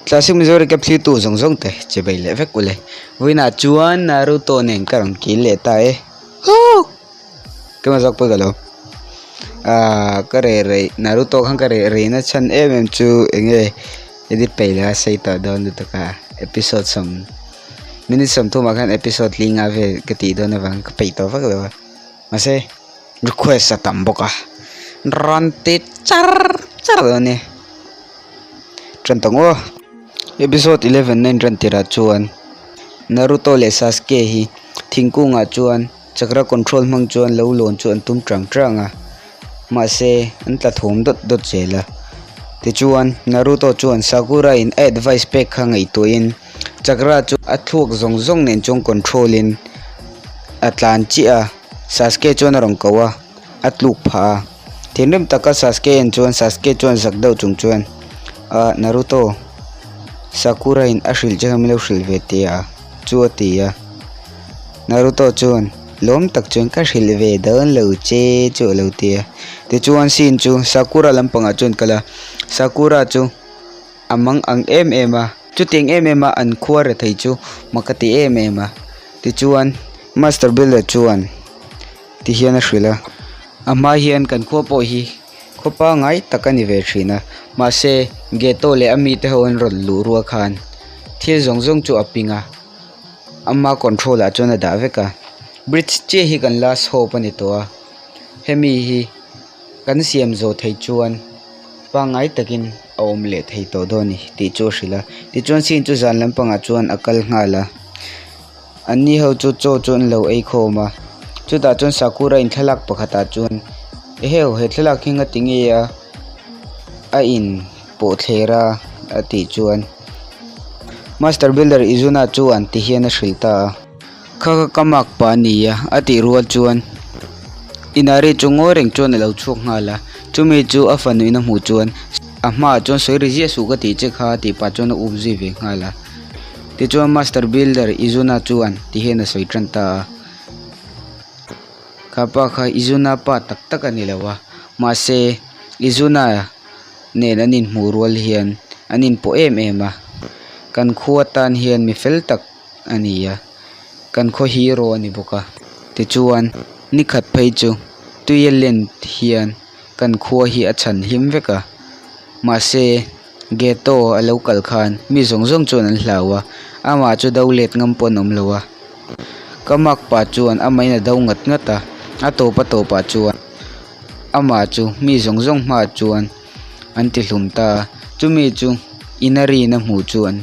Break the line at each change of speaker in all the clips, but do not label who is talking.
Classic Mizo recap thlir tu zawng zawng te che bei leh vek ule. Vawiinah chuan Naruto nen ka rawn kil leh ta e. Hoo! Keimah zawk pawh ka lo ah ka reh rei Naruto khan ka reh rei na chhan em em chu eng nge edit peih leh a sei tawh dawn lutuk a episode sawm minute sawmthumah khan episode li nga vel ka tih dawn avang ka peih tawh vak lo a mahse request a tam bawk a rawn ti char char dawn e. Ṭan ta ngawt a. Episode 11 na inṭan tirah chuan Naruto leh Sasuke hi thingkungah chuan chakra control hmang chuan lo lawn chu an tum ṭang ṭang a, mahse an tla thawm dawt dawt zel a. Tichuan Naruto chuan Sakura in a advice pek kha ngaihtuahin chakra chu a thluak zawng zawng nen chuan control in a tlan chiah a, Sasuke chuan a rawn ko a, a tluk phah a. Thinrim taka Sasuke en chuan Sasuke chuan zak deuh chung chuan Ah Naruto, Sakura in a hrilh che kha min lo hrilh ve teh a chu a ti a. Naruto chuan lawm tak chuan ka hrilh ve dawn lo che chu a lo ti a. Tichuan scene chu Sakura lampangah chuan kal a, Sakura chu a mang ang em em a, chutiang em em a an khua re thei chu mak a ti em em a. Tichuan Master Builder chuan ti hian a hrilh a. A hma hian kan khua pawh hi khaw pangai tak a ni ve thin a, mahse Geto leh a mite ho an rawn luh rual khan thil zawng zawng chu a ping a, ama control ah chuan a dah vek a, bridge chiah hi kan last hope a ni tawh a, hemi hi kan siam zawh thei chuan pangai takin a awm leh thei tawh dawn a ni tih chu a hrilh a, tichuan scene chu zan lampangah chuan a kal nghal a. An ni ho chu chaw chu an lo ei khawm a, chutah chuan Sakura in thlalak pakhatah chuan eheu he thlalak hi nga ti nge a a in pawh thler a a tih chuan Master Builder Izuna chuan ti hian a hrilh ta a. Kha kha ka mark pah a ni a a tih rual chuan Inari chu ngawi reng chuan a lo chhuak nghal a, chumi chu a fanu in a hmuh chuan a hmaah chuan sawi ri ziah suh ka tih che kha tih pah chuan a up zui ve nghal a. Tichuan Master Builder Izuna chuan ti hian a sawi tan ta a, Kha pa kha Izuna pa tak tak a ni lo a, mahse Izuna nen an inhmuh rual hian an inpawh em em a, kan khua tan hian mi fel tak a ni a, kan khaw hero a ni bawk a. Tichuan nikhat phei chu tui a lent hian kan khua hi a chhan hlim vek a, mahse. Geto a lo kal khan mi zawng zawng chuan an hlau a, amah chu do let ngam pawh an awm lo a. Ka makpa chuan amahin a do ngat ngat a, a tawp a tawpah chuan amah chu mi zawng zawng hmaah chuan an ti hlum ta a, chumi chu Inari in a hmuh chuan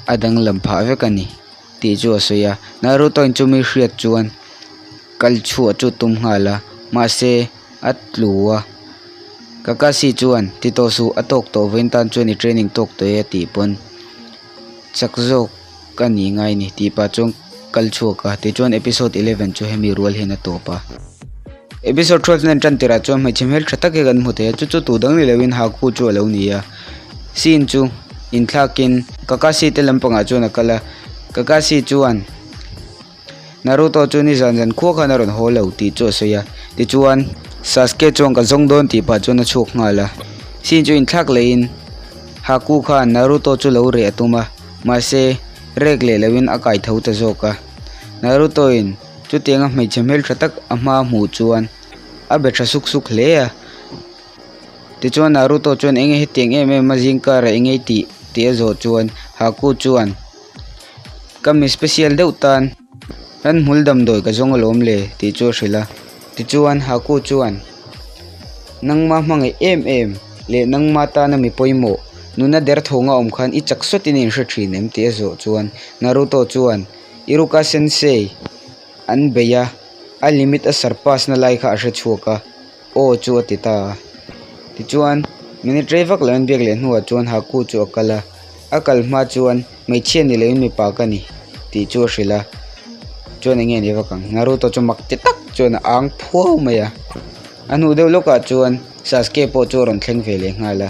a danglam phah vek a ni tih chu a sawi a. Naruto in chumi hriat chuan kal chhuah chu a tum nghal a, mahse a tlu a. Kakashi chuan ti tawh suh a tawk tawh vawiin tan chuan i training tawk tawh e a tih pawn chak zawk a ni ngai ni tih pah chuan kal chhuak a tichuan episode 11 chu hemi rual hian a tawp a. Episode 12 nen tan tirah chuan hmeichhe hmel tha tak hi kan hmu thei a chu chu tu dang ni loin Haku chu a lo ni a scene chu inthlakin Kakashi te lampangah chuan a kal a Kakashi chuan Naruto chu nizan zan khua khan a rawn haw lo tih chu a sawi a, tichuan Sasuke chuan ka zawng dawn tih pah chuan a chhuak nghal a. Shin chu inthlak lehin Haku khan Naruto chu lo reh a tum a, mahse rek leh loin a kai tho ta zawk a. Naruto in chutianga hmeichhe hmeltha tak a hma hmuh chuan a be tha suk suk hle a. Tichuan Naruto chuan enge hetiang em em a zing karah enge i tih tih a zawh chuan Haku chuan Ka mi special deuh tan ran hmul damdawi ka zawng alawm le tih chu a hrilh a. Tichuan Haku chuan nangma hmangaih em em leh nangma tana mi pawimawh nuna derthawnga awm khan i chak sawtin i inhre thin em tih a zawh chuan Naruto chuan Iruka sensei an bei a, a limit a surpass na lai kha a hre chhuak a. Aw chu a ti ta a. Tichuan, minute rei vak lo an biak leh hnuah chuan Haku chu a kal a. A kal hma chuan hmeichhia ni loin mipa ka ni tih chu a hrilh a. Chuan eng nge ni vak ang? Naruto chu mak ti tak chuan a ang phuau mai a. A hnu deuh lawkah chuan Sasuke pawh chu a rawn thleng ve leh nghal a.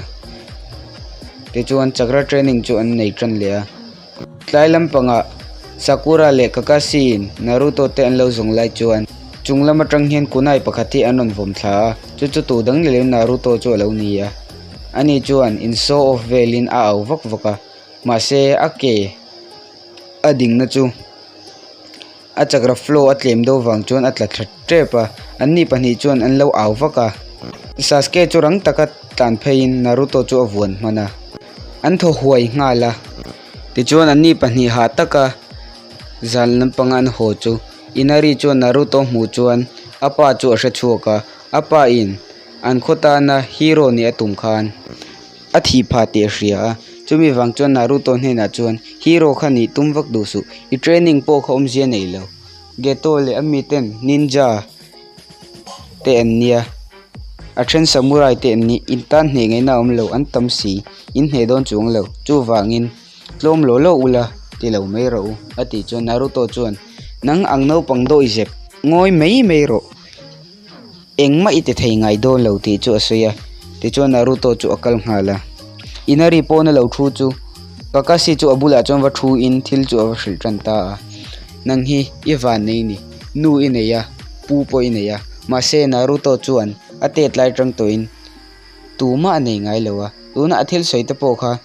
Tichuan chakra training chu an nei tan leh a. Tlai lampangah Sakura leh Kakashi in Naruto te an lo zawng lai chuan chung lam atang hian kunai pakhat hi an rawn vawm thla a, chu chu tu dang ni loin Naruto chu a lo ni a. Ani chuan in show off velin a au vak vak a, mahse a ke a dingna chu a chakra flow a tlem deuh vang chuan a tla thla tep a, anni pahnih chuan an lo au vak a. Sasuke chu rang taka tlan pheiin Naruto chu a vuan hman a, an thaw huai nghal a. Tichuan anni pahnih hah taka zan lampanga an haw chu Inari chuan Naruto hmuh chuan a pa chu a hre chhuak a, a pa in an khaw tana hero nih a tum khan a thih phah tih a hria a, chumi vang chuan Naruto hnenah chuan hero kha nih tum vak duh suh, i training pawh kha awmzia nei lo, Geto leh a miten ninja te an nia, a then samurai te an ni, in tan hneh ngaihna a awm lo, an tam si, in hneh dawn chuang lo, chuvangin tlawm law law ula ti lo mai rawh u a tih chuan Naruto chuan nang ang naupang dawih zep ngawi mai mai rawh. Engmah i ti thei ngai dawn lo tih chu a sawi a, tichuan Naruto chu a kal nghal a. Inari pawna lo thu chu Kakashi chu a bulah chuan va thu in thil chu a va hrilh tan ta a. Nang hi i van nei ni, nu i nei a, pu pawh i nei a, mahse Naruto chuan a tet lai tang tawhin tumah a nei ngai lo a, tuna a thil sawi te pawh kha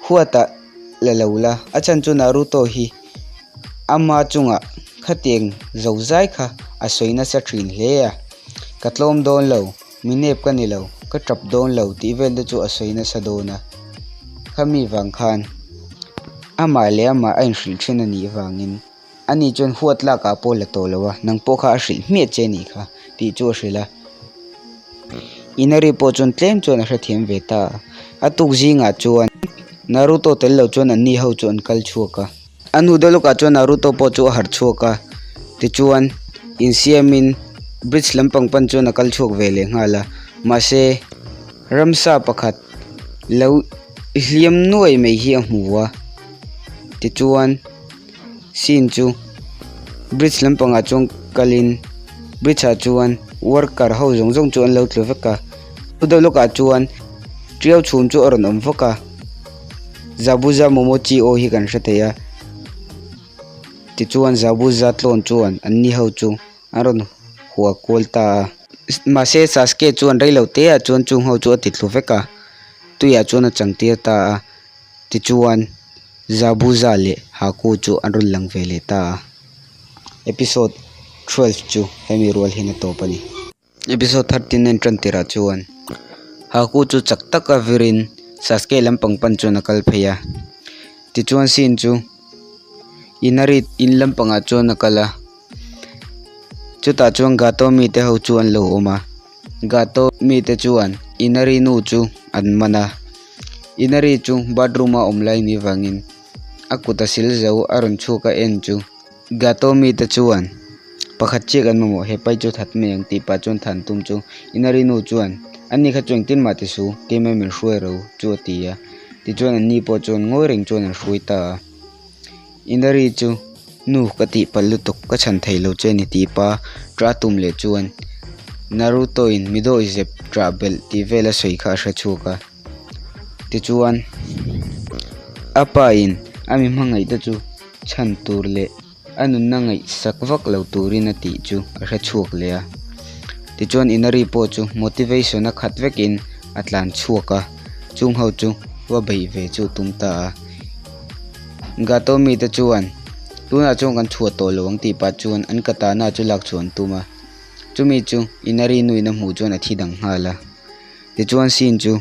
Huatah la lo la, a chhan chu Naruto hi ama chungah khatiang zo zai kha a sawi nasa thin hle a, ka tlawm dawn lo, mi nep ka ni lo, ka tap dawn lo tih vel te chu a sawi nasa dawn a, khami vang khan amah leh amah a inhrilh thin a nih vangin ani chuan huat lakah pawh la tawh lo a, nang pawh kha a hrilh hmiah che a nih kha tih chu a hrilh a. Inari pawh chuan tlem chuan a hrethiam ve ta a, a tuk zingah chuan Naruto tel lo chuan anni ho chu an kal chhuak a. A hnu deuh lawkah chuan Naruto pawh chu a harh chhuak a, tichuan insiamin bridge lampang pan chuan a kal chhuak ve leh nghal a, mahse ramsa pakhat lo hliam nuai mai hi a hmu a, tichuan. Scene chu bridge lampangah chuan kalin bridge ah chuan worker ho zawng zawng chu an lo tlu vek a chu deuh lawkah chuan tiau chhum chu a rawn awm vak a zabuza momochi aw hi kan hre thei a tichuan zabuza tlawn chuan an ni ho chu an rawn hua kual ta a mahse sasuke chuan reilo te ah chuan chung ho chu a ti thlu vek a tuiah chuan a changtir ta a tichuan. Zabuza leh Haku chu an rawn lang ve leh ta a, episode 12 chu hemi rual hian a tawp a ni. Episode 13 a intan tirah chuan Haku chu chak taka virin Sasuke lampang pan chuan a kal phei a, tichuan Shin chu Inari in lampangah chuan a kal a, chutah chuan Gato mite ho chu an lo awm a, Gato mite chuan Inari nu chu an man a. Inari chu bathroom a awm lai ni vangin a kut a sil zo a rawn chhuak a en chu Gato mite chuan pakhat chiah kan mamawh he pai chu that mai ang tih pah chuan than tum chu Inari nu chuan ani kha chu engtin mah ti su keimah min hruai ro chu a ti a tichuan anni pawh chuan ngawi reng chuan an hruai ta a Inari chu nu ka tih palh lutuk ka chhan thei lo che ni tih pa ṭah tum leh chuan Naruto in mi dawi zep ṭah belh tih vel a sawi kha a hre chhuak a. Tichuan a pa in a mi hmangaih te chu chhan tur leh a nunna ngaihsak vak lo turin a tih chu a hre chhuak leh a. Tichuan Inari pawh chu motivation a khat vekin a tlan chhuak a, chung ho chu va beih ve chu a tum ta a. Gato mite chuan tunah chuan kan chhuah tawh lo ang tih pah chuan an katana chu lak chhuah an tum a. Chumi chu Inari nuin a hmuh chuan a thi dang nghal a. Tichuan Shin chu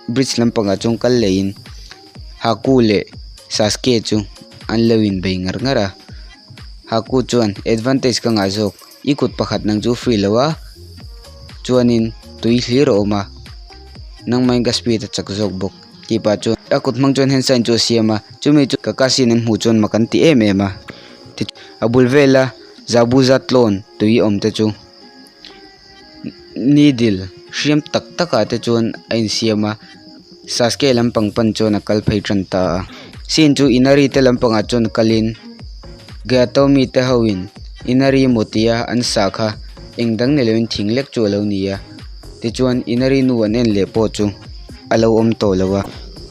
bridge lampangah chuan kal lehin Haku leh Sasuke chu an lo inbei ngar ngar a. Haku chuan advantage ka ngah zawk i kut pakhat nang chu free lo a chuanin tui hlir a awm a nangmahin ka speed a chak zawk bawk tih pah chuan a kut hmang chuan hand sign chu a siam a chumi chu Kakashi in an hmuh chuan mak an ti em em a a bul vela Zabuza tlawn tui awm te chu. Needle hriam tak tak ah te chuan a insiam a Sasuke lampang pan chuan a kal phei tan ta a Shin chu Inari te lampangah chuan kalin Gyatomi te ho in Inari emaw tia an sah kha eng dang ni loin thing lek chu a lo ni a tichuan Inari nu an en leh pawh chu a lo awm tawh lo a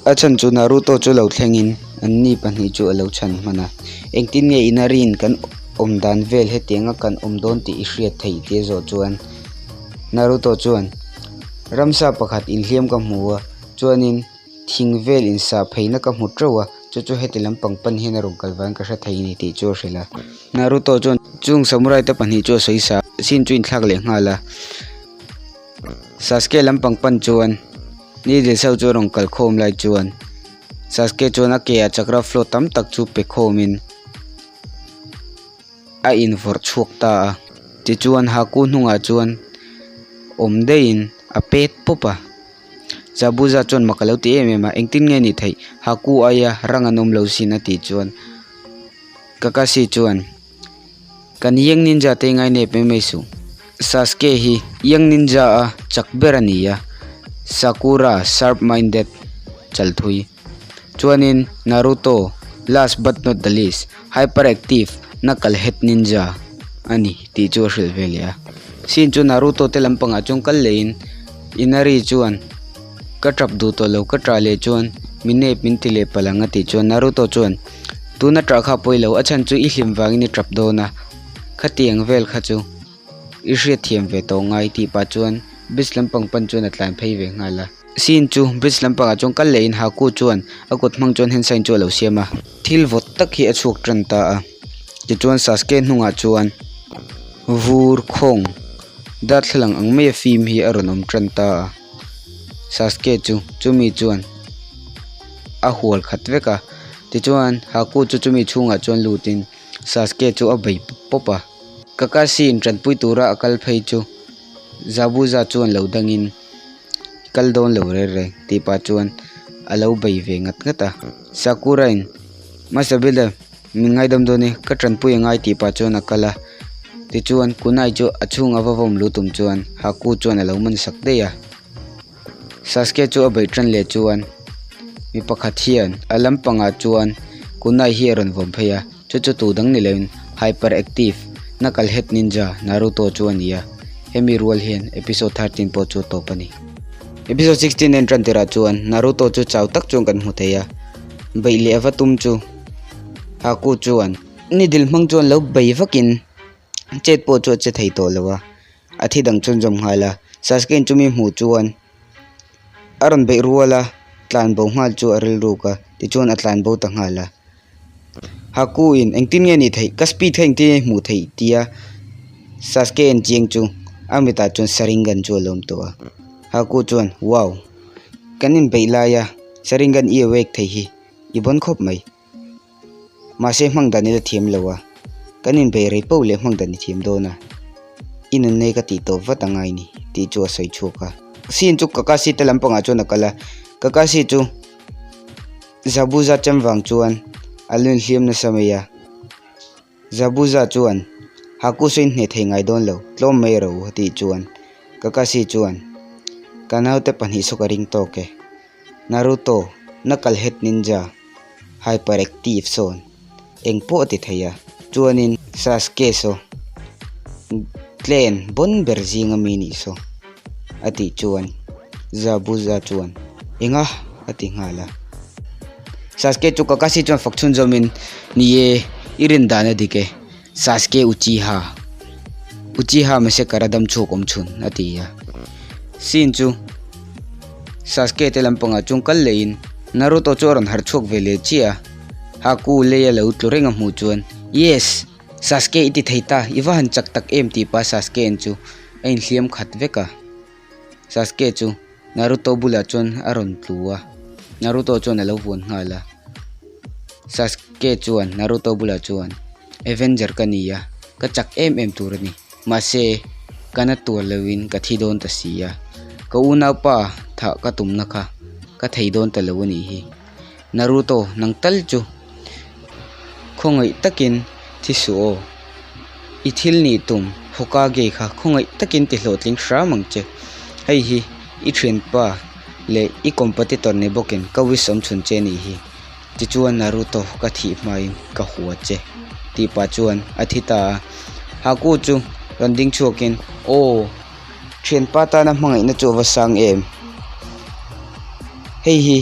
a chhan chu Naruto chu lo thlengin anni pahnih chu a lo chhan hman a engtin nge Inari in kan awm dan vel hetianga kan awm dawn tih i hriat theih tih a zawh chuan Naruto chuan. Ramsa pakhat inhliam ka hmu a, chuanin thing vel insah pheina ka hmu teuh a, chu chu heti lampang pan hian a rawn kal vangin ka hre thei a ni tih chu a hrilh a. Naruto chuan chung samurai te pahnih chu a sawi sa a, scene chu inthlak leh nghal a. Sasuke lampang pan chuan Needles ho chu a rawn kal khawm lai chuan Sasuke chuan a ke ah chakra flow tam tak chu pe khawmin a invawrh chhuak ta a. Tichuan Haku hnungah chuan awm daihin a pet pawp a. Zabuza chuan mak a lo ti em em a, engtin nge ni theih? Haku aia rang an awm lo sin a tih chuan Kakashi chuan Kan Young Ninja te ngai nep mai mai suh. Sasuke hi Young Ninja a chak ber a ni a, Sakura sharp minded chalthui. Chuanin Naruto last but not the least hyperactive knucklehead ninja a ni tih chu a hrilh ve leh a. Scene chu Naruto te lampangah chuan kal lehin Inari chuan ka tap duh tawh lo ka tah leh chuan mi nep min ti leh palh ang a tih chuan Naruto chuan tuna tah kha pawi lo a chhan chu i hlim vangin i tap dawn a khatiang vel kha chu I hriatthiam ve tawh ngai tih pah chuan bridge lampang pan chuan a tlan phei ve nghal a. Scene chu bridge lampangah chuan kal lehin Haku chuan a kut hmang chuan hand sign chu a lo siam a. Thil vawt tak hi a chhuak tan ta a. Tichuan Sasuke hnungah chuan vur khawng darthlalang ang maia fim hi a rawn awm tan ta a. Sasuke chu chumi chuan a hual khat vek a. Tichuan Haku chu chumi chhungah chuan lutin Sasuke chu a bei pawp a. Kakashi in tanpui tura a kal phei chu Zabuza chuan lo dangin kal dawn lo reng reng tih pah chuan a lo bei ve ngat ngat a. Sakura in Master Builder min ngaidam dawn e ka tanpui a ngai tih pah chuan a kal a. Tichuan Kunai chu a chhunga va vawm lu tum chuan Haku chuan a lo man sak daih a. Sasuke chu a beih tan leh chuan mi pakhat hian a lampangah chuan Kunai hi a rawn vawm phei a, chu chu tu dang ni loin Hyper Active Knucklehead Ninja Naruto chu a ni a, hemi rual hian episode 13 pawh chu a tawp a ni. Episode 16 en tan tirah chuan Naruto chu chau tak chuan kan hmu thei a, beih leh a va tum chu Haku chuan ni dil hmang chuan lo bei vakin chet pawh chu a che thei tawh lo a. A thi dang chuan zawm nghal a, Sasuke in chumi hmuh chuan a rawn beih rual a, tlan bo nghal chu a rilruk a, tichuan a tlan bo ta nghal a. Haku in engtin nge nih theih, ka speed kha engtin nge hmuh theih tia Sasuke en chiang chu a mitah chuan Sharingan chu a lawm tawh a. Haku chuan wow, kan inbeih laia Sharingan i awake thei hi i bawn khawp mai. Mahse hmang dan ila thiam lo a, kan inbeih rei poh leh hmang dan i thiam dawn a, i nunna hi ka tih tawp vat angai ni tih chu a sawi chhuak a. Scene chu Kakashi te lampangah chuan a kal a, Kakashi chu Zabuza chem vang chuan a lo inhliam nasa mai a, Zabuza chuan Haku saw in hneh thei ngai dawn lo, tlawm mai ro a tih chuan Kakashi chuan ka naute pahnih saw ka ring tawk e. Naruto, Knucklehead Ninja, Hyperactive sawn eng pawh a ti thei a, chuanin Sasuke saw clan bawn ber zinga mi nih saw a tih chuan Zabuza chuan enga a ti nghal a. Sasuke chu Kakashi chuan fak chhunzawmin ni e, i rin dan a dik e, Sasuke Uchiha, Uchiha Massacre a dam chhuak awm chhun a ti a. Scene chu Sasuke te lampangah chuan kal lehin Naruto chu a rawn harh chhuak ve leh chiah a, Haku lei a lo tlu reng a hmuh chuan Yes! Sasuke i ti thei ta, i va han chak tak em tih pah Sasuke en chu a inhliam khat vek a. Sasuke chu Naruto bulah chuan a rawn tlu a, Naruto chuan a lo vuan nghal a. Sasuke chuan Naruto bulah chuan Avenger ka ni a, ka chak em em tur a ni. Mahse, ka na tuar loin ka thi dawn ta si a, ka unaupa thah ka tumna kha ka thei dawn ta lo a nih hi. Naruto, nang tal chu khawngaih takin thi suh aw. I thil nih tum Hokage kha khawngaih takin ti hlawhtling hram ang che. Hei hi i thianpa leh i competitor ni bawkin ka wish awm chhun che a nih hi. Tichuan Naruto ka thih hmain ka hua che tih pah chuan a thi ta a. Haku chu rawn ding chhuakin Aw, thianpa tana hmangaihna chu a va sang em? Hei hi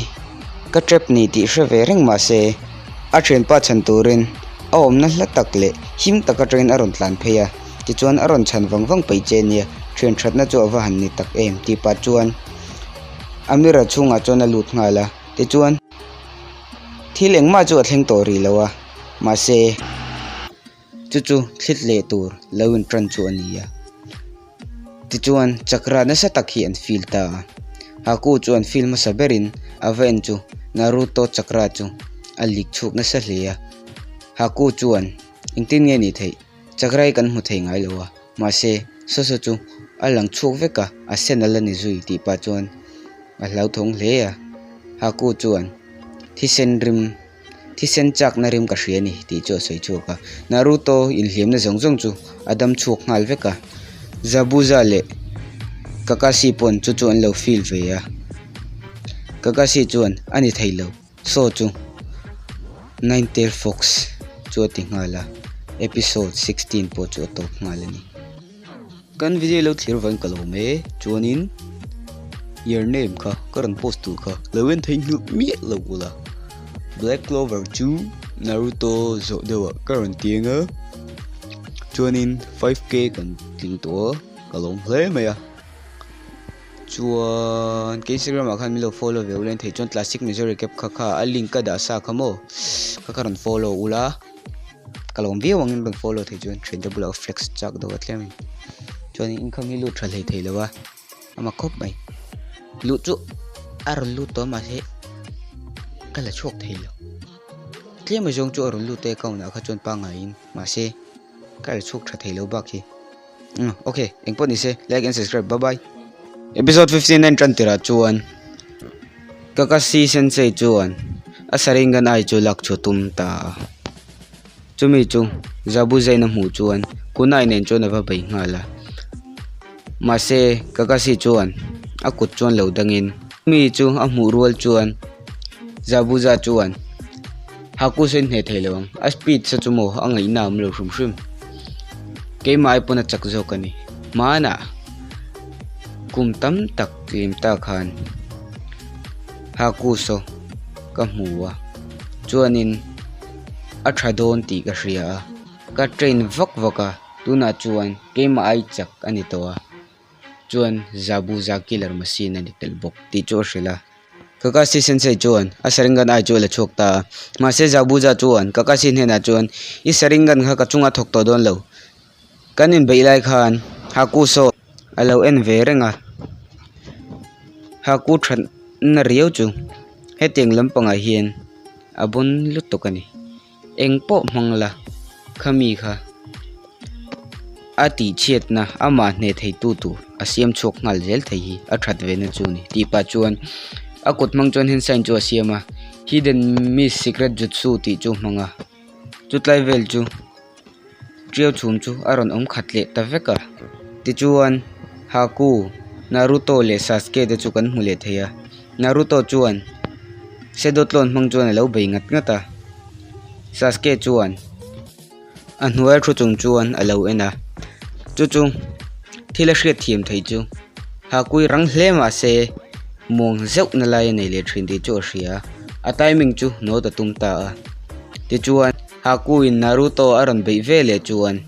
ka trap ni tih hre ve reng mah se a thianpa chhan turin a awmna hla tak leh him tak atangin a rawn tlan phei a. Tichuan a rawn chhan vang vang peih che nia. Thian thatna chu a va han ni tak em tih pah chuan a mirror chhungah chuan a lut nghal a tichuan thil engmah chu a thleng tawh rih lo a mahse chu chu thlit leh tur lo in tan chu a ni a tichuan chakra nasa tak hi an feel ta a Haku chu an feel hmasa berin a va en chu Naruto chakra chu a lik chhuk nasa hle a Haku chuan engtin nge ni theih. Chakra hi kan hmu thei ngai lo a, mahse saw saw chu a lang chhuak vek a, a sen a la ni zui tih pah chuan a hlauthawng hle a. Haku chuan thisen rim, thisen chakna rim ka hria a ni tih chu a sawi chhuak a. Naruto inhliamna zawng zawng chu a dam chhuak nghal vek a, Zabuza leh Kakashi pawn chu chu an lo feel ve a. Kakashi chuan a ni thei lo. Saw chu Nine Tail Fox chu a ti nghal a, episode 16 pawh chu a tawp nghal a ni. Kan video lo thlir vain ka lo awm e, chuanin your name kha ka rawn post tur kha lo en thei nghilh miah lo ula. Black Clover chu Naruto zawh deuhah ka rawn ti ang a, chuanin 5k kan tling tawh a, ka lawm hle mai a. Chuan ka Instagram ah khan min lo follow ve ula thei chuan classic mizo recap kha kha a link ka dah sa kha maw kha kha rawn follow ula ka lawm viau ang in rawn follow thei chuan thian te bulah flex chak deuh a tlem in chuan income hi lut tha hlei thei lo a a mak khawp mai luh chu a rawn lut tawh mahse ka la chhuak thei lo tlem azawng chu a rawn lut e account ah kha chuan pangaiin mahse ka la chhuak tha thei lo bak hi. Ok eng pawh ni se like and subscribe bye bye. Episode 15 a tan tirah chuan Kakashi Sensei chuan a Sharingan eye chu lak chhuah tum ta a. Chumi chu Zabuza in a hmuh chuan Kunai nen chuan a va bei nghal a. Mahse Kakashi chuan a kut chuan lo dangin mi chu a hmuh rual chuan Zabuza chuan Haku sawi hneh thei lo ang, a speed sa chu maw a ngaihna a awm lo hrim hrim. Keimah ai pawn a chak zawk a ni. Hmanah kum tam tak lim ta khan Haku saw ka hmu a, chuanin a tha dawn tih ka hria a, ka train vak vak a, tunah chuan keimah ai chak a ni tawh a. chuan Zabuza killer machine a ni tel bawk tih chu a hrilh a. Kakashi sensei chuan a Sharingan eye chu a la chhuak ta a. Mahse Zabuza chuan Kakashi hnenah chuan I Sharingan kha ka chunga thawk tawh dawn lo. Kan inbeih lai khan Haku saw a lo en ve reng a. Haku thatna riau chu hetiang lampangah hian a bawn lutuk a ni. Eng pawh hmang la, khami kha a tihchhiatna amah hneh theitu tur a siam chhuak nghal zel thei hi a that ve na chu a ni tih pah chuan a kut hmang chuan hand sign chu a siam a hidden mist secret jutsu tih chu a hmang a chutlai vel chu tiau chhum chu a rawn awm khat leh ta vek a tichuan Haku Naruto leh Sasuke te chu kan hmu leh thei a Naruto chuan shadow clone hmang chuan a lo bei ngat ngat a Sasuke chuan a hnuai thu chung chuan a lo en a chu chu thil a hriat thiam theih chu Hakui rang hle mahse muang zeuh na lai a nei leh thin tih chu a hria a a timing chu note a tum ta a tichuan. Haku in Naruto a rawn beih ve leh chuan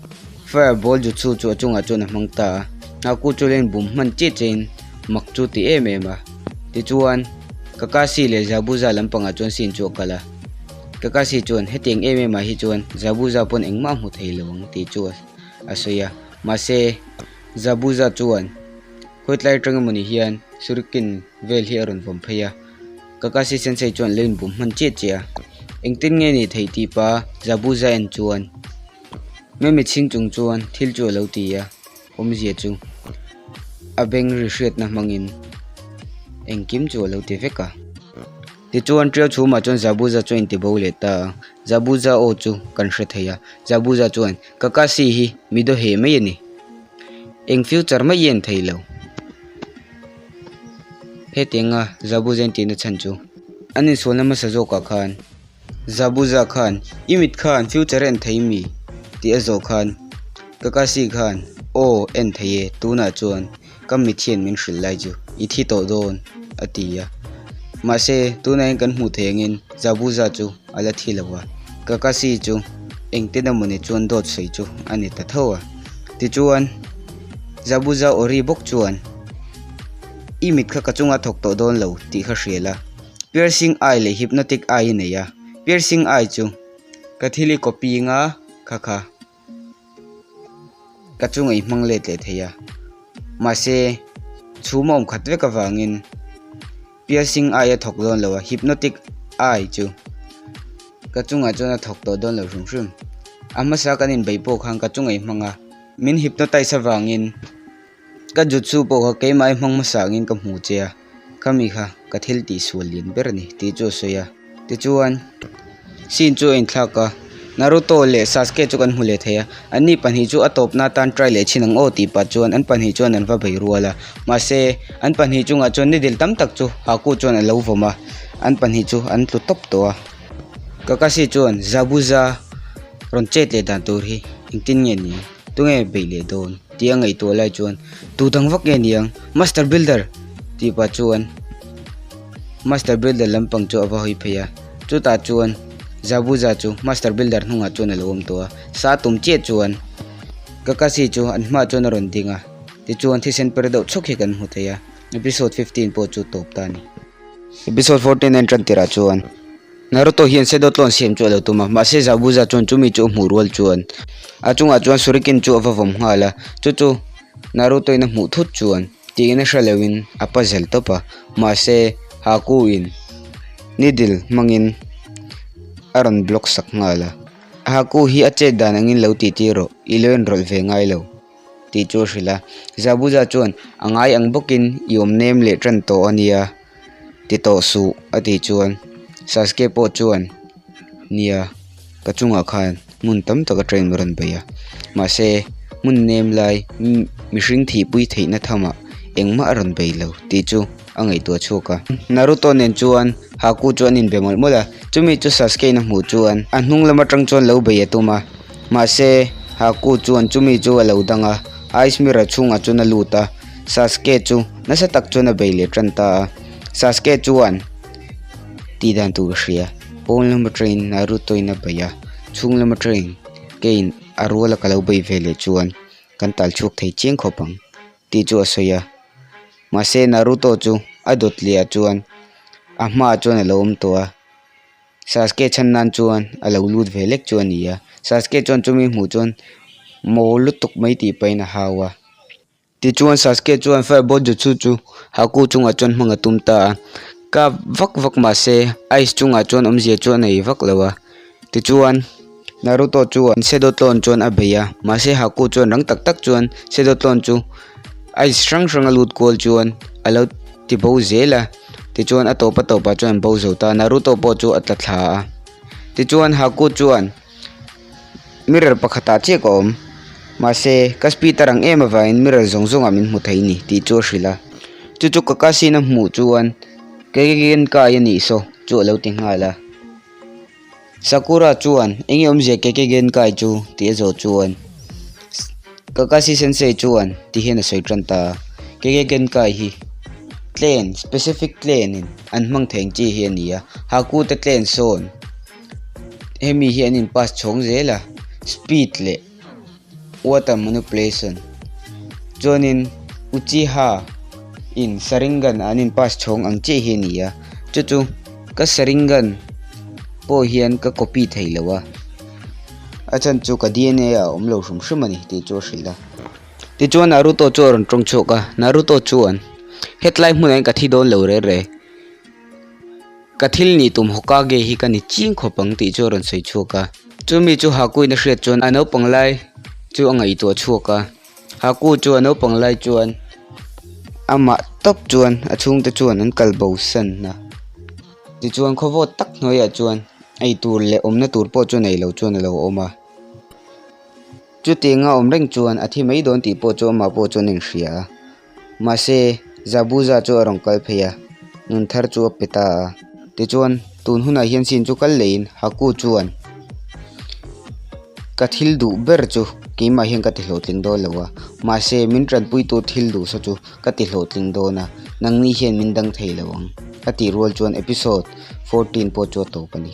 Fire Ball Jutsu chu a chungah chuan a hmang ta a. Haku chu len bum hman chiah chiah in mak chu ti em em a. Tichuan Kakashi leh Zabuza lampangah chuan scene chu a kal a. Kakashi chuan hetiang em em ah hi chuan Zabuza pawn engmah a hmu thei lo ang tih chu a sawi a. Mahse Zabuza chuan khawitlai atang emawni hian Shuriken vel hi a rawn vawm phei a. Kakashi Sensei chuan lo inbum hman chiah chiah a, engtin nge nih theih tih pa Zabuza en chuan Memi chhing chung chuan thil chu a lo ti a, awmzia chu a beng ri hriatna hmangin engkim chu a lo ti vek a. Tichuan Ṭiau chhumah chuan Zabuza chu a intibo leh ta a, Zabuza aw chu kan hre thei a, Zabuza chuan Kakashi hi mi dawheh mai a ni, eng future mai i en thei lo. Hetianga Zabuza in tihna chhan chu an insualna hmasa zawkah khan Zabuza khan i mit khan future a en thei mi tih a zawh khan Kakashi khan aw en thei e tunah chuan ka mit hian min hrilh lai chu i thi tawh dawn a ti a mahse tunah hian kan hmuh theih angin Zabuza chu a la thi lo a Kakashi chu engtin emawni chuan dawt sawi chu a ni ta tho a tichuan. Zabuza aw ri bawk chuan, I mit kha ka chunga thawk tawh dawn lo tih kha hria la. Piercing eye leh hypnotic eye i nei a, piercing eye chu ka thil i copy nga kha kha ka chunga i hmang let leh thei a. Mahse, chhum a awm khat vek avangin piercing eye a thawk dawn lo a, hypnotic eye chu ka chungah chuan a thawk tawh dawn lo hrim hrim. A hmasa kan inbeih pawh khan ka chunga i hmang a, min hypnotize avangin ka jutsu pawh kha keimah i hmang hmasa angin ka hmu che a, khami kha ka thil tih sual lian ber a ni tih chu a sawi a. Tichuan, scene chu a inthlak a, Naruto leh Sasuke chu kan hmu leh thei a, anni pahnih chu a tawpna atan try leh chhin ang aw tih pah chuan an pahnih chuan an va bei rual a, mahse an pahnih chungah chuan nidil tam tak chu Haku chuan a lo vawm a, an pahnih chu an tlu tawp tawh a. Kakashi chuan Zabuza rawn chet leh dan tur hi engtin nge ni ang, tunge beih leh dawn tih a ngaihtuah lai chuan tu dang vak nge ni ang Master Builder tih pah chuan Master Builder lampang chu a va hawi phei a, chutah chuan Zabuza chu Master Builder hnungah chuan a lo awm tawh a, sa tum chiah chuan Kakashi chu an hmaah chuan a rawn ding a, tichuan thisen per deuh chhawk hi kan hmu thei a, episode 15 pawh chu tawp ta a ni. Episode 14 a intan tirah chuan Naruto hian Shadow Clone siam chu a lo tum a, mahse Zabuza chuan chumi chu a hmuh rual chuan a chungah chuan Shuriken chu a va vawm nghal a, chu chu Naruto in a hmuh thut chuan Tiin a hre loin a pa zel tawp a, mahse Haku in needle hmangin a rawn block sak nghal a. Haku hi a chet dan angin lo tih tir rawh, i lo inrawlh ve ngai lo tih chu a hrilh a. Zabuza chuan a ngai ang bawkin i awm nem leh tan tawh a nia ti tawh suh a tih chuan Sasuke pawh chuan nia ka chungah khan hmun tam taka train a rawn bei a mahse hmun nem lai mihring thihpui theihna thamah engmah a rawn bei lo tih chu a ngaihtuah chhuak a Naruto nen chuan Haku chu an inbe mawlh mawlh a chumi chu Sasuke in a hmuh chuan a hnung lam atang chuan lo bei a tum a mahse Haku chuan chumi chu a lo dang a ice mirror chhungah chuan a lut a Sasuke chu nasa tak chuan a bei leh tan ta a Sasuke chuan tih dan tur ka hria. Pawn lama train Naruto in a bei a, chhung lama train keiin a ruala ka lo bei ve leh chuan kan tal chhuak thei chiang khawp ang tih chu a sawi a. Mahse Naruto chu a dawt leh ah chuan a hmaah chuan a lo awm tawh a, Sasuke chhan nan chuan a lo lut ve lek chu a ni a. Sasuke chuan chumi hmuh chuan maw lutuk mai tih pahin a hau a. Tichuan Sasuke chuan Firebolt Jutsu chu Haku chungah chuan hmang a tum ta a, kap vak vak mah se Ice chungah chuan awmzia chu a nei vak lo a. Tichuan Naruto chuan Shadow Clone chuan a bei a, mahse Haku chuan rang tak tak chuan Shadow Clone chu Ice hrang hrang a lut kual chuan a lo ti bo zel a, tichuan a tawp a tawpah chuan an bo zo ta a, Naruto pawh chu a tla thla a. Tichuan Haku chuan. Mirror pakhatah chiah ka awm mahse ka speed a rang em avangin mirror zawng zawngah min hmu thei ni tih chu a hrilh a chu chu Kakashi in a hmuh chuan Kekegenkai a nih saw chu a lo ti nghal a Sakura chuan eng nge awmzia Kekegenkai chu tih a zawh chuan Kakashi sensei chuan ti hian a sawi tan ta a Kekegenkai hi clan specific clan in an hmang thei ang chi hi a ni a Haku te clan sawn. Hemi hi an in pass chhawng zel a speed leh water manipulation chuanin Uchiha in Sharingan an in pass chhawng ang chiah hi a ni a chu chu ka Sharingan pawh hian ka copy thei lo a a chhan chu ka D_N_A ah a awm lo hrim hrim a ni tih chu a hrilh a tichuan Naruto chu a rawn tawng chhuak a Naruto chuan hetlai hmunah hian ka thi dawn lo reh reh. Ka thil nih tum Hokage hi ka ni ching khawp ang tih chu a rawn sawi chhuak a. Chumi chu Haku in a hriat chuan a naupang lai chu a ngaihtuah chhuak a. Haku chu a naupang lai chuan amah tawp chuan a chhungte chuan an kal bo san a. Tichuan khawvawt tak hnuaiah chuan ei tur leh awmna tur pawh chu nei lo chuan a lo awm a. Chutianga awm reng chuan a thi mai dawn tih pawh chu amah pawh chuan a inhria a. Mahse, Zabuza chu a rawn kal phei a, nun thar chu a pe ta a. Tichuan, tun hunah hian sin chu kal leiin Haku chuan, Ka thil duh ber chu keimah hian ka ti hlawhtling dawn lo a, mahse min tanpuitu thil duh saw chu ka ti hlawhtling dawn a, nangni hian min dang thei lo ang, a tih rual chuan episode 14 pawh chu a tawp a ni.